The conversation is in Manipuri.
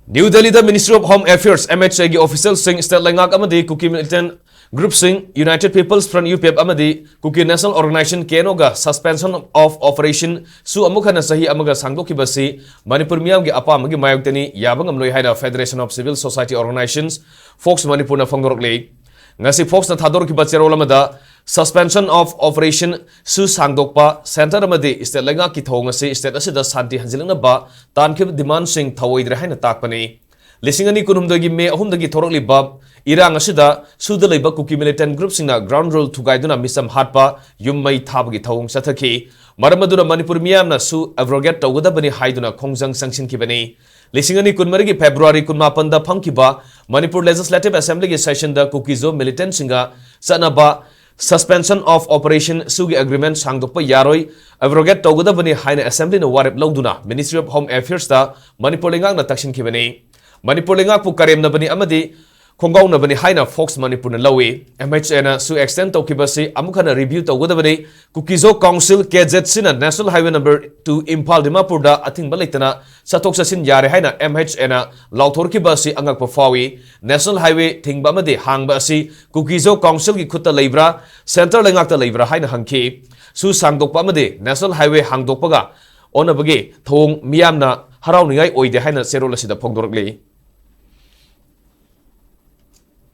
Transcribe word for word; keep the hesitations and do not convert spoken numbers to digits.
ꯅ꯭ꯌꯨ ꯗꯦꯜꯂꯤꯗ Ministry of Home Affairs, M H A ꯒꯤ officialꯁꯤꯡ, state ꯂꯩꯉꯥꯛ ꯑꯃꯗꯤ Kuki militant groupꯁꯤꯡ, United People's Front, U P F, ꯑꯃꯗꯤ Kuki National Organisation, K N O ꯒ suspension of operation ꯁꯨ ꯑꯃꯨꯛ ꯍꯟꯅ ꯆꯍꯤ ꯑꯃꯒ ꯁꯥꯡꯗꯣꯛꯈꯤꯕꯁꯤ ꯃꯅꯤꯄꯨꯔ ꯃꯤꯌꯥꯝꯒꯤ ꯑꯄꯥꯝꯕꯒꯤ ꯃꯥꯌꯣꯛꯇꯅꯤ, ꯌꯥꯕ ꯉꯝꯂꯣꯏ ꯍꯥꯏꯅ Federation of Civil Society Organisations, fox ꯃꯅꯤꯄꯨꯔꯅ ꯐꯣꯡꯗꯣꯔꯛꯂꯤ꯫ ꯉꯁꯤ ꯐꯣꯛꯁꯅ ꯊꯥꯗꯣꯔꯛꯈꯤꯕ ꯆꯦꯔꯣꯜ ꯑꯃꯗ, suspension of operation ꯁꯨ ꯁꯥꯡꯗꯣꯛꯄ, centre ꯑꯃꯗꯤ state ꯂꯩꯉꯥꯛꯀꯤ ꯊꯧꯑꯣꯡ ꯑꯁꯤ state ꯑꯁꯤꯗ ꯁꯥꯟꯇꯤ ꯍꯟꯖꯤꯜꯂꯛꯅꯕ ꯇꯥꯟꯈꯤꯕ demandꯁꯤꯡ ꯊꯧꯑꯣꯏꯗ꯭ꯔꯦ ꯍꯥꯏꯅ ꯇꯥꯛꯄꯅꯤ꯫ ꯂꯤꯁꯤꯡ ꯑꯅꯤ ꯀꯨꯟꯍꯨꯝꯗꯣꯏꯒꯤ ꯃꯦ ꯑꯍꯨꯝꯗꯒꯤ ꯊꯣꯔꯛꯂꯤꯕ ꯏꯔꯥꯡ ꯑꯁꯤꯗ ꯁꯨꯗ ꯂꯩꯕ Kuki militant groupꯁꯤꯡꯅ ground rule ꯊꯨꯒꯥꯏꯗꯨꯅ ꯃꯤꯆꯝ ꯍꯥꯠꯄ, ꯌꯨꯝ ꯃꯩ ꯊꯥꯕꯒꯤ ꯊꯧꯑꯣꯡ ꯆꯠꯊꯈꯤ꯫ ꯃꯔꯝ ꯑꯗꯨꯅ ꯃꯅꯤꯄꯨꯔ ꯃꯤꯌꯥꯝꯅ ꯁꯨ abrogate ꯇꯧꯒꯗꯕꯅꯤ ꯍꯥꯏꯗꯨꯅ ꯈꯣꯡꯖꯪ ꯆꯪꯁꯤꯟꯈꯤꯕꯅꯤ꯫ ꯂꯤꯁꯤꯡ ꯑꯅꯤ ꯀꯨꯟꯃꯔꯤꯒꯤ February ꯀꯨꯟꯃꯥꯄꯟꯗ ꯐꯝꯈꯤꯕ ꯃꯅꯤꯄꯨꯔ Legislative Assemblyꯒꯤ sessionꯗ Kuki-Zo militantꯁꯤꯡꯒ ꯆꯠꯅꯕ suspension of operation ꯁꯨꯒꯤ agreement ꯁꯥꯡꯗꯣꯛꯄ ꯌꯥꯔꯣꯏ, abrogate ꯇꯧꯒꯗꯕꯅꯤ ꯍꯥꯏꯅ Assemblyꯅ ꯋꯥꯔꯦꯞ ꯂꯧꯗꯨꯅ Ministry of Home Affairsꯇ ꯃꯅꯤꯄꯨꯔ ꯂꯩꯉꯥꯛꯅ ꯇꯛꯁꯤꯟꯈꯤꯕꯅꯤ꯫ ꯃꯅꯤꯄꯨꯔ ꯂꯩꯉꯥꯛꯄꯨ ꯀꯔꯦꯝꯅꯕꯅꯤ ꯑꯃꯗꯤ ꯈꯣꯡꯒꯥꯎꯅꯕꯅꯤ ꯍꯥꯏꯅ ꯐꯣꯛꯁ ꯃꯅꯤꯄꯨꯔꯅ ꯂꯧꯏ꯫ M H Aꯅ ꯁꯨ extend ꯇꯧꯈꯤꯕꯁꯤ ꯑꯃꯨꯛ ꯍꯟꯅ review ꯇꯧꯒꯗꯕꯅꯤ꯫ Kuki-Zo Council, K Z Cꯅ National Highway number two Imphal ꯗꯤꯃꯥꯄꯨꯔꯗ ꯑꯊꯤꯡꯕ ꯂꯩꯇꯅ ꯆꯠꯊꯣꯛ ꯆꯠꯁꯤꯟ ꯌꯥꯔꯦ ꯍꯥꯏꯅ M H Aꯅ ꯂꯥꯎꯊꯣꯔꯛꯈꯤꯕ ꯑꯁꯤ ꯑꯉꯛꯄ ꯐꯥꯎꯏ꯫ National Highway ꯊꯤꯡꯕ ꯑꯃꯗꯤ ꯍꯥꯡꯕ ꯑꯁꯤ Kuki-Zo Councilꯒꯤ ꯈꯨꯠꯇ ꯂꯩꯕ꯭ꯔꯥ, centre ꯂꯩꯉꯥꯛꯇ ꯂꯩꯕ꯭ꯔꯥ ꯍꯥꯏꯅ ꯍꯪꯈꯤ꯫ ꯁꯨ ꯁꯥꯡꯗꯣꯛꯄ ꯑꯃꯗꯤ National Highway ꯍꯥꯡꯗꯣꯛꯄꯒ ꯑꯣꯟꯅꯕꯒꯤ ꯊꯧꯑꯣꯡ ꯃꯤꯌꯥꯝꯅ ꯍꯔꯥꯎꯅꯤꯡꯉꯥꯏ ꯑꯣꯏꯗꯦ ꯍꯥꯏꯅ ꯆꯦꯔꯣꯜ ꯑꯁꯤꯗ ꯐꯣꯡꯗꯣꯔꯛꯂꯤ꯫